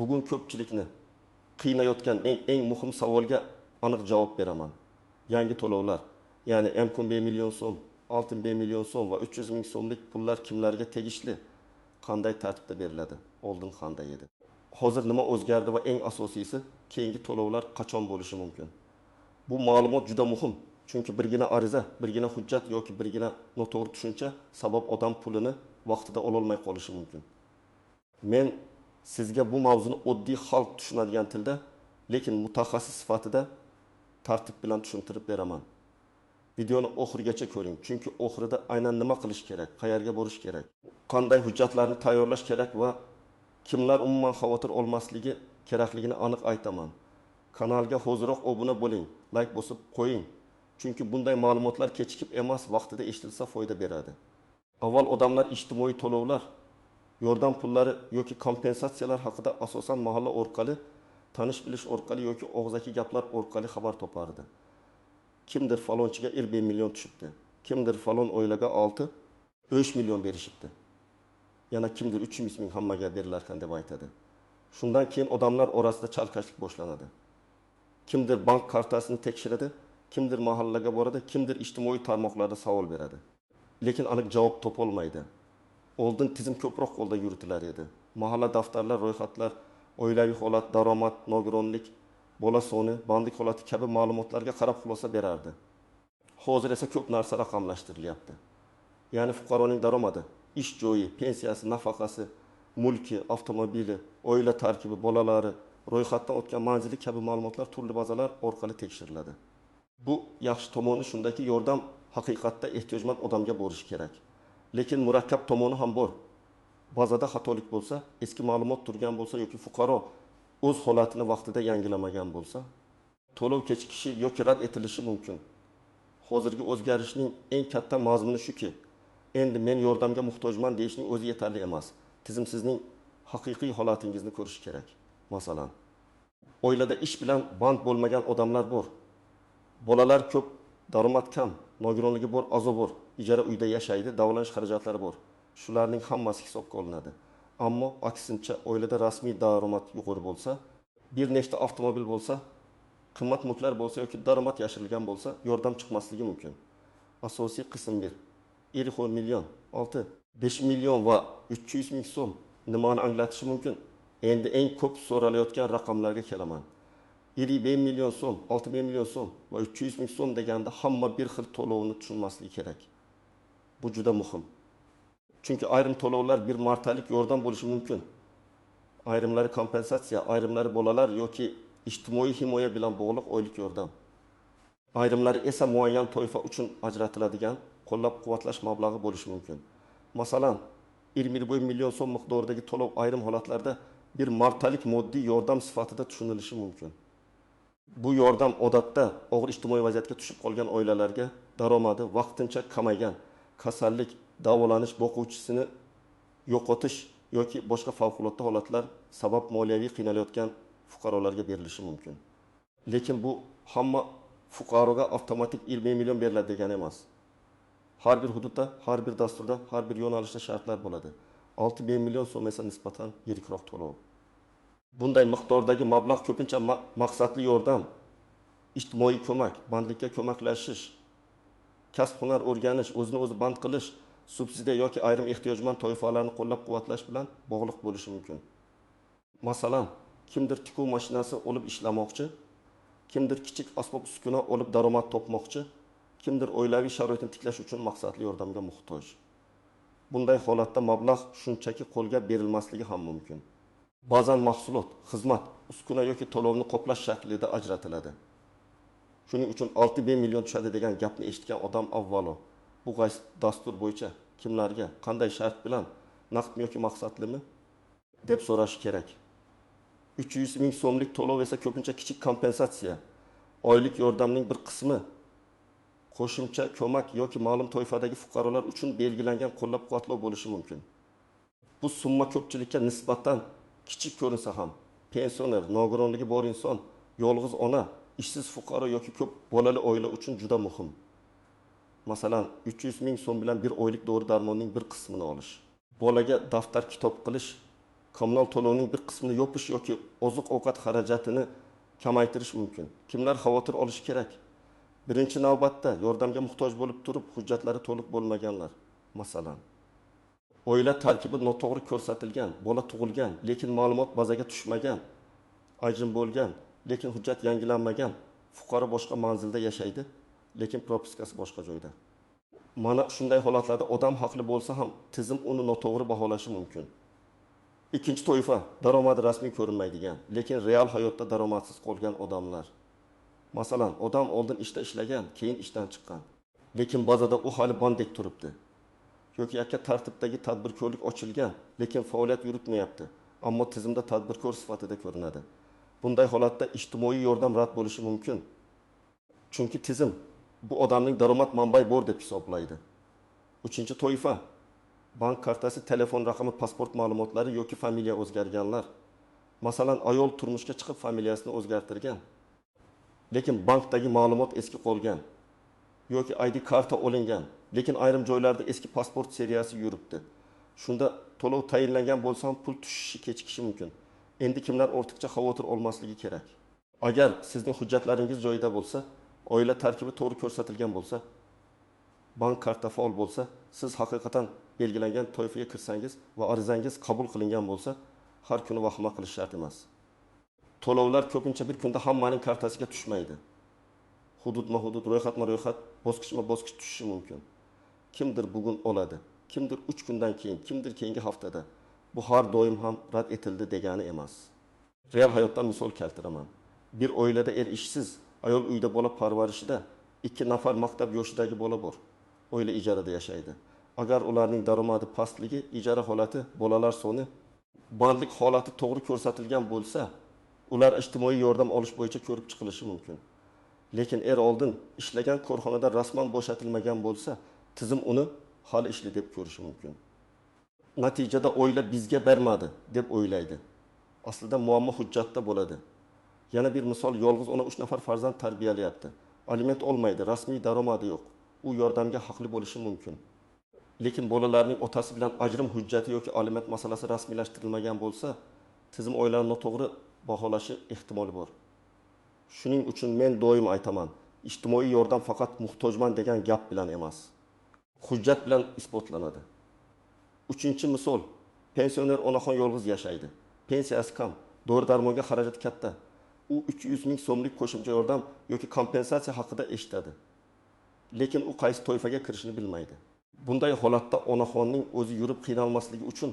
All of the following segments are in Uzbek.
Bugun ko'pchilikni qiynayotgan eng muhim savolga aniq javob beraman. Yangi to'lovlar, ya'ni 1,5 million so'm, 6,5 million so'm va 300 ming so'mlik pullar kimlarga tegishli, qanday tartibda beriladi, oldin qanday edi? Hozir nima o'zgardi va eng asosiysi, keyingi to'lovlar qachon bo'lishi mumkin? Bu ma'lumot juda muhim, chunki birgina ariza, birgina hujjat yoki birgina noto'g'ri tushuncha sabab odam pulini vaqtida ololmay qolishi mumkin. Men sizga bu mavzuni oddiy xalq tushunadigan tilda, lekin mutaxassis sifatida tartib bilan tushuntirib beraman. Videoni oxirigacha ko'ring, chunki oxirida aynan nima qilish kerak, qayerga borish kerak, qanday hujjatlarni tayyorlash kerak va kimlar umuman xavotir olmasligi kerakligini aniq aytaman. Kanalga hoziroq obuna bo'ling, like bosib qo'ying. Chunki bunday ma'lumotlar kechikib emas, vaqtida eshitilsa foyda beradi. Avval odamlar ijtimoiy to'lovlar, yordam pullari yoki kompensatsiyalar haqida asosan mahalla orqali, tanish bilish orqali yoki og'zaki gaplar orqali xabar topardi. Kimdir falonchiga 1 million tushibdi, kimdir falon oilaga 6-5 million berishibdi. Yana kimdir 300 ming hammaga berilarkan deb aytadi. Shundan keyin odamlar orasida chalkashlik boshlanadi. Kimdir bank kartasini tekshiradi, kimdir mahallaga boradi, kimdir ijtimoiy tarmoqlarda savol beradi. Lekin aniq javob topolmaydi. Oldin tizim ko'proq qo'lda yuritilar edi. Mahalla daftarlar, ro'yxatlar, oilaviy holat, daromad, nogironlik, bola soni, bandlik holati kabi ma'lumotlarga qarab xulosa berardi. Hozir esa ko'p narsa raqamlashtirilyapti. Ya'ni fuqaroning daromadi, ish joyi, pensiyasi, nafaqasi, mulki, avtomobili, oila tarkibi, bolalari, ro'yxatdan o'tgan manzili kabi ma'lumotlar turli bazalar orqali tekshiriladi. Bu yaxshi tomoni shundaki, yordam haqiqatda ehtiyojmand odamga borishi kerak. Lekin murakkab tomoni ham bor. Bazada xatolik bo'lsa, eski ma'lumot turgan bo'lsa yoki fuqaro o'z holatini vaqtida yangilamagan bo'lsa, to'lov kechikishi yoki rad etilishi mumkin. Hozirgi o'zgarishning eng katta mazmuni shuki, endi men yordamga muhtojman deyishning o'zi yetarli emas. Tizim sizning haqiqiy holatingizni ko'rishi kerak. Masalan, oilada ish bilan band bo'lmagan odamlar bor. Bolalar ko'p, daromad kam, nogironligi bor, azo bor, ijara uyda yashaydi, davolanish xarajatlari bor. Shularning hammasi hisobga olinadi. Ammo aksincha oilada rasmiy daromad yuqori bo'lsa, bir nechta avtomobil bo'lsa, qimmat mulklar bo'lsa yoki daromad yashirilgan bo'lsa, yordam chiqmasligi mumkin. Asosiy qism 1. 1,5 million, 6, 5 million va 300 ming so'm nimani anglatishi mumkin? Endi eng ko'p so'ralayotgan raqamlarga kelaman. 1,5 million so'm, 6,5 million so'm va 300 ming so'm deganda hamma bir xil to'lovni tushunmasligi kerak. Bu juda muhim. Chunki ayrim to'lovlar bir martalik yordam bo'lishi mumkin. Ayrimlari kompensatsiya, ayrimlari bolalar yoki ijtimoiy himoya bilan bog'liq oylik yordam. Ayrimlari esa muayyan toifa uchun ajratiladigan qo'llab-quvvatlash mablag'i bo'lishi mumkin. Masalan, 1,5 million so'm miqdoridagi to'lov ayrim holatlarda bir martalik moddiy yordam sifatida tushunilishi mumkin. Bu yordam odatda og'ir ijtimoiy vaziyatga tushib qolgan oilalarga daromadi vaqtincha kamaygan, kasallik, davolanish, boquvchisini yo'qotish yoki boshqa favqulodda holatlar sabab moliyaviy qiynalayotgan fuqarolarga berilishi mumkin. Lekin bu hamma fuqaroga avtomatik 1 million beriladi degani emas. Har bir hududda, har bir dasturda, har bir yo'nalishda shartlar bo'ladi. 6,5 million so'm esa nisbatan yirikroq to'lov. Bunday miqdordagi mablag' ko'pincha maqsadli yordam, ijtimoiy ko'mak, bandlikka ko'maklashish, kasb-hunar o'rganish, o'zini o'zi band qilish, subsidiya yoki ayrim ehtiyojmand toifalarni qo'llab-quvvatlash bilan bog'liq bo'lishi mumkin. Masalan, kimdir tikuv mashinasi olib ishlamoqchi, kimdir kichik asbob-uskuna olib daromad topmoqchi, kimdir oilaviy sharoitini tiklash uchun maqsadli yordamga muhtoj. Bunday holatda mablag' shunchaki qo'lga berilmasligi ham mumkin. Ba'zan mahsulot, xizmat, uskuna yoki to'lovni qoplash shaklida ajratiladi. Shuning uchun 6,5 million tushadi degan gapni eshitgan odam avvalo bu qaysi dastur bo'yicha, kimlarga, qanday shart bilan, naqdmi yoki maqsadlimi deb so'rash kerak. 300 ming so'mlik to'lov esa ko'pincha kichik kompensatsiya, oylik yordamning bir qismi, qo'shimcha ko'mak yoki ma'lum toifadagi fuqarolar uchun belgilangan qo'llab-quvvatlov bo'lishi mumkin. Bu summa ko'pchilikka nisbatan kichik ko'rinsa ham, pensioner, nogironligi bor inson, yolg'iz ona, ishsiz fuqaro yoki ko'p bolali oila uchun juda muhim. Masalan, 300 ming so'm bilan bir oylik dori-darmonning bir qismini olish, bolaga daftar kitob qilish, Kommunal to'lovning bir qismini yopish yoki oziq-ovqat xarajatini kamaytirish mumkin. Kimlar xavotir olishi kerak? Birinchi navbatda yordamga muhtoj bo'lib turib, hujjatlari to'liq bo'lmaganlar. Masalan, oila tarkibi noto'g'ri ko'rsatilgan, bola tug'ilgan, lekin ma'lumot bazaga tushmagan, ajrim bo'lgan, lekin hujjat yangilanmagan, fuqaro boshqa manzilda yashaydi, lekin propiskasi boshqa joyda. Mana shunday holatlarda odam haqli bo'lsa ham tizim uni noto'g'ri baholashi mumkin. Ikkinchi toifa daromadi rasmiy ko'rinmaydigan, lekin real hayotda daromadsiz qolgan odamlar. Masalan, odam oldin ishda ishlagan, keyin ishdan chiqqan. Lekin bazada u hali bandek turibdi. Yoki yakka tartibdagi tadbirkorlik ochilgan, lekin faoliyat yuritmayapti, ammo tizimda tadbirkor sifatida ko'rinadi. Bunday holatda ijtimoiy yordam rad bo'lishi mumkin. Chunki tizim bu odamning daromad manbai bor deb hisoblaydi. Uchinchi toifa bank kartasi, telefon raqami, pasport ma'lumotlari yoki familiya o'zgarganlar. Masalan, ayol turmushga chiqib familiyasini o'zgartirgan, lekin bankdagi ma'lumot eski qolgan yoki ID karta olingan, lekin ayrim joylarda eski pasport seriyasi yuribdi. Shunda to'lov tayinlangan bo'lsa ham pul tushishi kechikishi mumkin. Endi kimlar ortiqcha xavotir olmasligi kerak? Agar sizning hujjatlaringiz joyida bo'lsa, oila tarkibi to'g'ri ko'rsatilgan bo'lsa, bank karta faol bo'lsa, siz haqiqatan belgilangan toifaga kirsangiz va arizangiz qabul qilingan bo'lsa, har kuni vahima qilish shart emas. To'lovlar ko'pincha bir kunda hammaning kartasiga tushmaydi. Hududma-hudud, ro'yxatma-ro'yxat, bosqichma-bosqich tushishi mumkin. Kimdir bugun oladi, kimdir 3 kundan keyin, kimdir keyingi haftada. Bu har doim ham rad etildi degani emas. Real hayotdan misol keltiraman. Bir oilada er ishsiz, ayol uyda bola parvarishida, 2 nafar maktab yoshidagi bola bor. Oila ijarada yashaydi. Agar ularning daromadi pastligi, ijara holati, bolalar soni, bandlik holati to'g'ri ko'rsatilgan bo'lsa, ular ijtimoiy yordam olish bo'yicha ko'rib chiqilishi mumkin. Lekin er oldin ishlagan korxonada rasman bo'shatilmagan bo'lsa, tizim uni hali ishli deb ko'rishi mumkin. Natijada oila bizga bermadi deb o'ylaydi. Aslida muammo hujjatda bo'ladi. Yana bir misol, yolg'iz ona 3 nafar farzand tarbiyalayapti. Aliment olmaydi, rasmiy daromadi yo'q. U yordamga haqli bo'lishi mumkin. Lekin bolalarning otasi bilan ajrim hujjati yoki aliment masalasi rasmiylashtirilmagan bo'lsa, tizim oilani noto'g'ri baholashi ehtimoli bor. Shuning uchun men doim aytaman, ijtimoiy yordam faqat muhtojman degan gap bilan emas, hujjat bilan isbotlanadi. Uchinchi misol, pensioner onaxon yolg'iz yashaydi. Pensiyasi kam, dori-darmonga xarajat katta. U 300 ming so'mlik qo'shimcha yordam yoki kompensatsiya haqida eshitadi. Lekin u qaysi toifaga kirishini bilmaydi. Bunday holatda onaxonning o'zi yurib qiynalmasligi uchun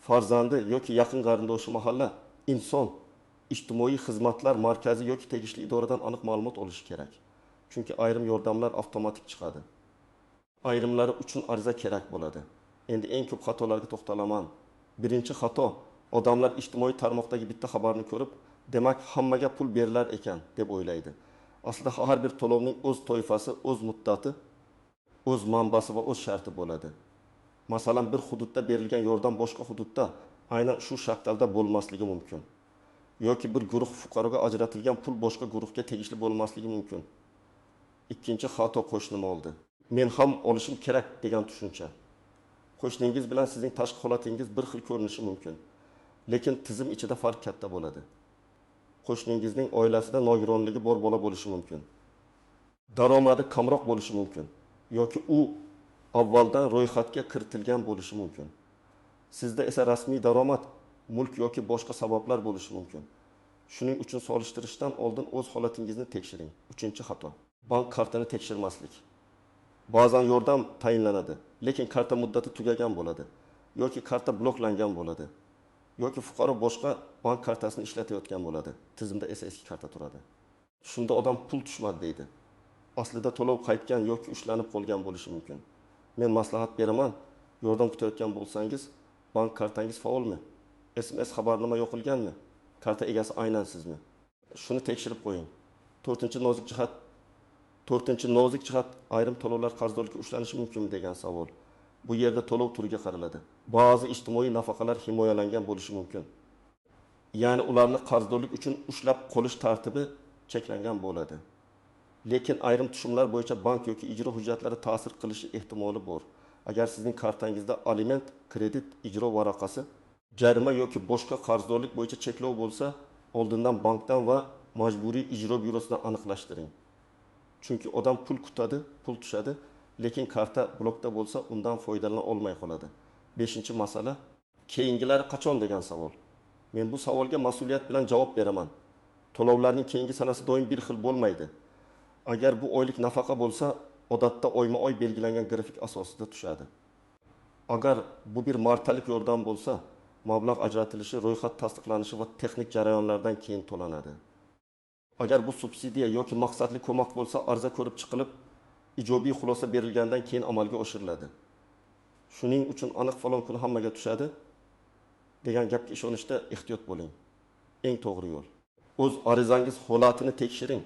farzandi yoki yaqin qarindoshi mahalla, inson, ijtimoiy xizmatlar markazi yoki tegishli idoradan aniq ma'lumot olishi kerak. Chunki ayrim yordamlar avtomatik chiqadi. Ayrimlari uchun ariza kerak bo'ladi. Endi eng ko'p xatolarga to'xtalaman. Birinchi xato, odamlar ijtimoiy tarmoqdagi bitta xabarni ko'rib, demak hammaga pul berilar ekan deb o'ylaydi. Aslida har bir to'lovning o'z toifasi, o'z muddati, o'z manbasi va o'z sharti bo'ladi. Masalan, bir hududda berilgan yordam boshqa hududda aynan shu shaklda bo'lmasligi mumkin. Yoki bir guruh fuqaroga ajratilgan pul boshqa guruhga tegishli bo'lmasligi mumkin. Ikkinchi xato, qo'shnim oldi, men ham olishim kerak degan tushuncha. Qo'shningiz bilan sizning tashqi holatingiz bir xil ko'rinishi mumkin, lekin tizim ichida farq katta bo'ladi. Qo'shningizning oilasida nogironligi bor bola bo'lishi mumkin. Daromadi kamroq bo'lishi mumkin yoki u avvaldan ro'yxatga kiritilgan bo'lishi mumkin. Sizda esa rasmiy daromad, mulk yoki boshqa sabablar bo'lishi mumkin. Shuning uchun solishtirishdan oldin o'z holatingizni tekshiring. Uchinchi xato, bank kartini tekshirmaslik. Ba'zan yordam tayinlanadi, lekin karta muddati tugagan bo'ladi yoki karta bloklangan bo'ladi yoki fuqaro boshqa bank kartasini ishlatayotgan bo'ladi. Tizimda esa eski karta turadi. Shunda odam pul tushmadi deydi. Aslida to'lov qaytgan yoki ushlanib qolgan bo'lishi mumkin. Men maslahat beraman, yordam kutayotgan bo'lsangiz, bank kartangiz faolmi? SMS xabarnoma yoqilganmi? Karta egasi aynan sizmi? Shuni tekshirib qo'ying. To'rtinchi nozik jihat, ayrim to'lovlar qarzdorlikka ushlanishi mumkinmi degan savol. Bu yerda to'lov turiga qaraladi. Ba'zi ijtimoiy nafaqalar himoyalangan bo'lishi mumkin. Ya'ni ularni qarzdorlik uchun ushlab qolish tartibi cheklangan bo'ladi. Lekin ayrim tushumlar bo'yicha bank yoki ijro hujjatlari ta'sir qilishi ehtimoli bor. Agar sizning kartangizda aliment, kredit, ijro varaqasi, Jarima yoki boshqa qarzdorlik bo'yicha cheklov bo'lsa, oldindan bankdan va Majburiy ijro byurosidan aniqlashtiring. Chunki odam pul kutadi, pul tushadi, lekin karta blokda bo'lsa, undan foydalana olmay qoladi. Beshinchi masala, keyingilari qachon degan savol. Men bu savolga mas'uliyat bilan javob beraman. To'lovlarning keyingi sanasi doim bir xil bo'lmaydi. Agar bu oylik nafaqa bo'lsa, odatda oyma-oy belgilangan grafik asosida tushadi. Agar bu bir martalik yordam bo'lsa, mablag' ajratilishi, ro'yxat tasdiqlanishi va texnik jarayonlardan keyin to'lanadi. Agar bu subsidiya yoki maqsadli ko'mak bo'lsa, arza ko'rib chiqilib, ijobiy xulosa berilgandan keyin amalga oshiriladi. Shuning uchun aniq falon kuni hammaga tushadi degan gapga ishonishda ehtiyot bo'ling. Eng to'g'ri yo'l. O'z arizangiz holatini tekshiring.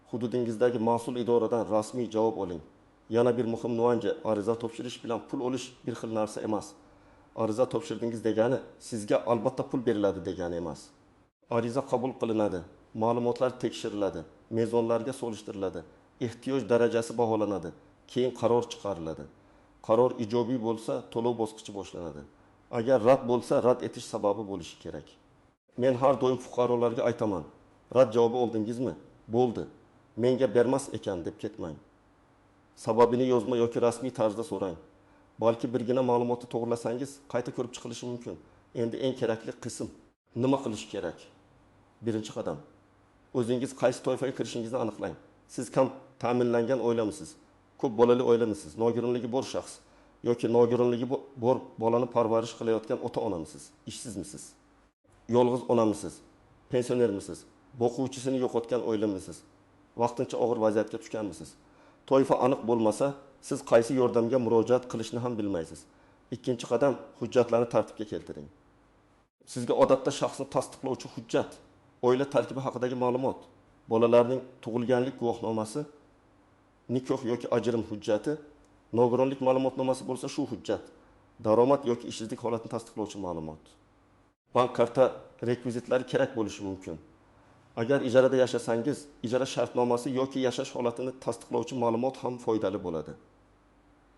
Hududingizdagi mas'ul idoradan rasmiy javob oling. Yana bir muhim nuance, ariza topshirish bilan pul olish bir xil narsa emas. Ariza topshirdingiz degani sizga albatta pul beriladi degani emas. Ariza qabul qilinadi, ma'lumotlar tekshiriladi, mezonlarga solishtiriladi, ehtiyoj darajasi baholanadi, keyin qaror chiqariladi. Qaror ijobiy bo'lsa, to'lov bosqichi boshlanadi. Agar rad bo'lsa, rad etish sababi bo'lishi kerak. Men har doim fuqarolarga aytaman, rad javobi oldingizmi? Bo'ldi. Menga bermas ekan deb ketmang. Sababini yozma yoki rasmiy tarzda so'rang. Balki birgina ma'lumotni to'g'rilasangiz, qayta ko'rib chiqilishi mumkin. Endi eng kerakli qism, nima qilish kerak? Birinchi qadam. O'zingiz qaysi toifaga kirishingizni aniqlang. Siz kam ta'minlangan oilamisiz? Ko'p bolali oilamisiz? Nogironligi bor shaxs yoki nogironligi bor bolani parvarish qilayotgan ota-onamisiz? Ishsizmisiz? Yolg'iz onamisiz? Pensionermisiz? Boquvchisini yo'qotgan oilamisiz? Vaqtincha og'ir vaziyatga tushganmisiz? Toifa aniq bo'lmasa, siz qaysi yordamga murojaat qilishni ham bilmaysiz. Ikkinchi qadam, hujjatlarni tartibga keltiring. Sizga odatda shaxsni tasdiqlovchi hujjat, oila tarkibi haqidagi ma'lumot, bolalarning tug'ilganlik guvohnomasi, nikoh yoki ajrim hujjati, nogironlik ma'lumotnomasi bo'lsa shu hujjat, daromad yoki ishsizlik holatini tasdiqlovchi ma'lumot. Bank karta rekvizitlari kerak bo'lishi mumkin. Agar ijarada yashasangiz, ijara shartnomasi yoki yashash holatini tasdiqlovchi ma'lumot ham foydali bo'ladi.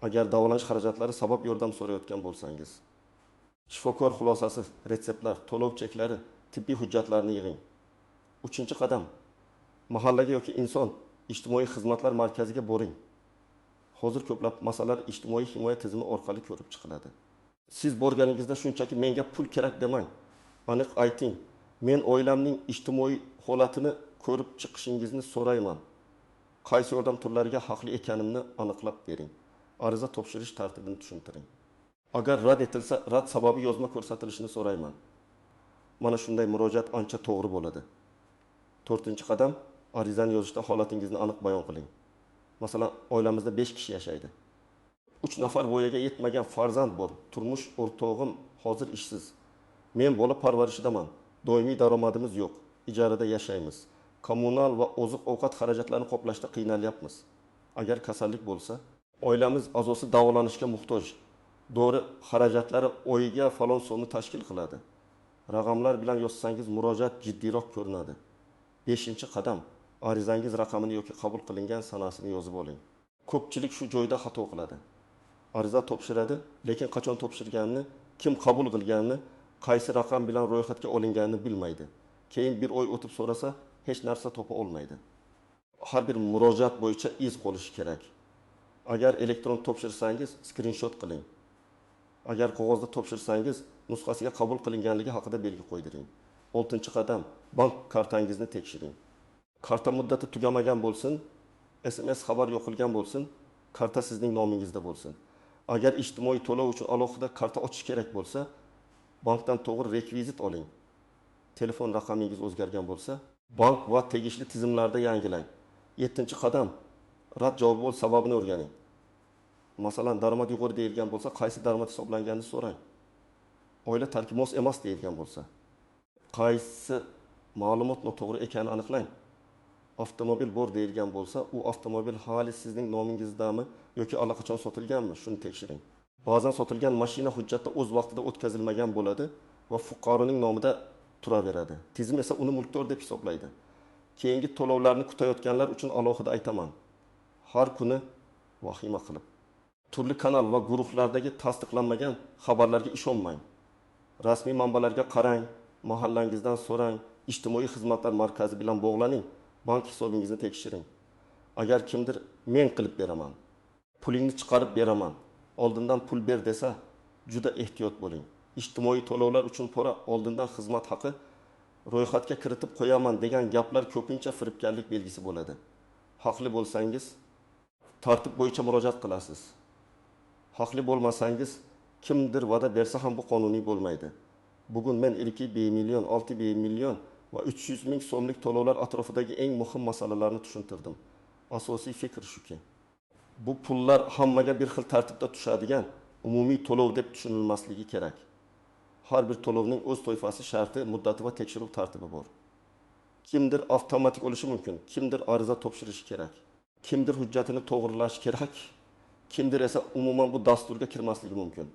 Agar davolanish xarajatlari sabab yordam so'rayotgan bo'lsangiz, shifokor xulosasi, retseptlar, to'lov cheklari, tibbiy hujjatlarni yig'ing. Uchinchi qadam, mahallaga yoki inson ijtimoiy xizmatlar markaziga boring. Hozir ko'plab masalalar ijtimoiy himoya tizimi orqali ko'rib chiqiladi. Siz borganingizda shunchaki menga pul kerak demang. Aniq ayting. Men oilamning ijtimoiy holatini ko'rib chiqishingizni so'rayman. Qaysi yordam turlariga haqli ekanimni aniqlab bering. Ariza topshirish tartibini tushuntiring. Agar rad etilsa, rad sababi yozma ko'rsatilishini so'rayman. Mana shunday murojaat ancha to'g'ri bo'ladi. To'rtinchi qadam, arizani yozishda holatingizni aniq bayon qiling. Masalan, oilamizda 5 kishi yashaydi. 3 nafar voyaga yetmagan farzand bor. Turmush o'rtog'im hozir ishsiz. Men bola parvarishidaman. Doimiy daromadimiz yo'q. Ijarada yashaymiz. Kommunal va oziq-ovqat xarajatlarini qoplashda qiynalyapmiz. Agar kasallik bo'lsa, oilamiz a'zosi davolanishga muhtoj. Dori xarajatlari oyiga falon so'mni tashkil qiladi. Raqamlar bilan yozsangiz murojaat jiddiyroq ko'rinadi. 5-qadam, arizangiz raqamini yoki qabul qilingan sanasini yozib oling. Ko'pchilik shu joyda xato qiladi. Ariza topshiradi, lekin qachon topshirganini, kim qabul qilganini, qaysi raqam bilan ro'yxatga olinganini bilmaydi. Keyin bir oy o'tib so'rasa, hech narsa topa olmaydi. Har bir murojaat bo'yicha iz qolishi kerak. Agar elektron topshirsangiz, skrinshot qiling. Agar qog'ozda topshirsangiz, nusxasiga qabul qilinganligi haqida belgi qo'ydiring. 6-qadam, bank kartangizni tekshiring. Karta muddati tugamagan bo'lsin, SMS xabar yo'qilgan bo'lsin, karta sizning nomingizda bo'lsin. Agar ijtimoiy to'lov uchun alohida karta ochish kerak bo'lsa, bankdan to'g'ri rekvizit oling. Telefon raqamingiz o'zgargan bo'lsa, bank va tegishli tizimlarda yangilang. 7-qadam, rad javobi bo'l sababini o'rganing. Masalan, daromad yuqori deyilgan bo'lsa, qaysi daromad hisoblanganini so'rang. Oila tarkibi mos emas deyilgan bo'lsa, qaysi ma'lumot noto'g'ri ekanini aniqlang. Avtomobil bor deyilgan bo'lsa, u avtomobil hali sizning nomingizdami yoki allaqachon sotilganmi, shuni tekshiring. Ba'zan sotilgan mashina hujjatda o'z vaqtida o'tkazilmagan bo'ladi va fuqaroning nomida turaveradi. Tizim esa uni mulkdor deb hisoblaydi. Keyingi to'lovlarni kutayotganlar uchun alohida aytaman. Har kuni vahima qilib, turli kanal va guruhlardagi tasdiqlanmagan xabarlarga ishonmang. Rasmiy manbalarga qarang, mahallangizdan so'rang, ijtimoiy xizmatlar markazi bilan bog'laning, bank hisobingizni tekshiring. Agar kimdir "Men qilib beraman, pulingni chiqarib beraman, oldindan pul ber" desa, juda ehtiyot bo'ling. Ijtimoiy to'lovlar uchun pora, oldindan xizmat haqi, ro'yxatga kiritib qo'yaman degan gaplar ko'pincha firibgarlik belgisi bo'ladi. Haqli bo'lsangiz, tartib bo'yicha murojaat qilasiz. Haqli bo'lmasangiz, kimdir va'da bersa ham bu qonuniy bo'lmaydi. Bugun men 2,5 million, 6,5 million va 300 ming so'mlik to'lovlar atrofidagi eng muhim masalalarni tushuntirdim. Asosiy fikr shuki, bu pullar hammaga bir xil tartibda tushadigan umumiy to'lov deb tushunilmasligi kerak. Har bir to'lovning o'z toifasi, sharti, muddati va tekshiruv tartibi bor. Kimdir avtomatik olishi mumkin, kimdir ariza topshirishi kerak, kimdir hujjatini to'g'rilashi kerak, kimdir esa umuman bu dasturga kirmasligi mumkin.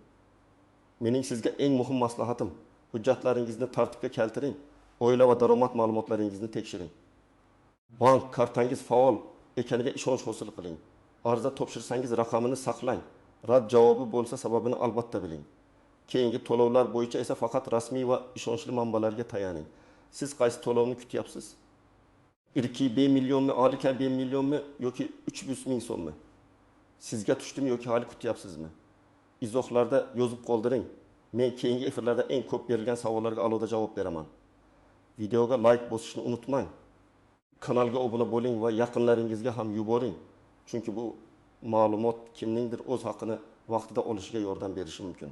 Mening sizga eng muhim maslahatim: hujjatlaringizni tartibga keltiring, oila va daromad ma'lumotlaringizni tekshiring. Bank kartangiz faol ekaniga ishonch hosil qiling. Ariza topshirsangiz raqamini saqlang. Rad javobi bo'lsa sababini albatta biling. Keyingi to'lovlar bo'yicha esa faqat rasmiy va ishonchli manbalarga tayaning. Siz qaysi to'lovni kutyapsiz? 2,5 millionmi, 6,5 millionmi yoki 300 ming so'mmi? Sizga tushdimi yoki hali kutyapsizmi? Izohlarda yozib qoldiring. Men keyingi efirlarda eng ko'p berilgan savollarga alohida javob beraman. Videoga like bosishni unutmang. Kanalga obuna bo'ling va yaqinlaringizga ham yuboring. Chunki bu ma'lumot kimningdir o'z haqini vaqtida olishiga yordam berishi mumkin.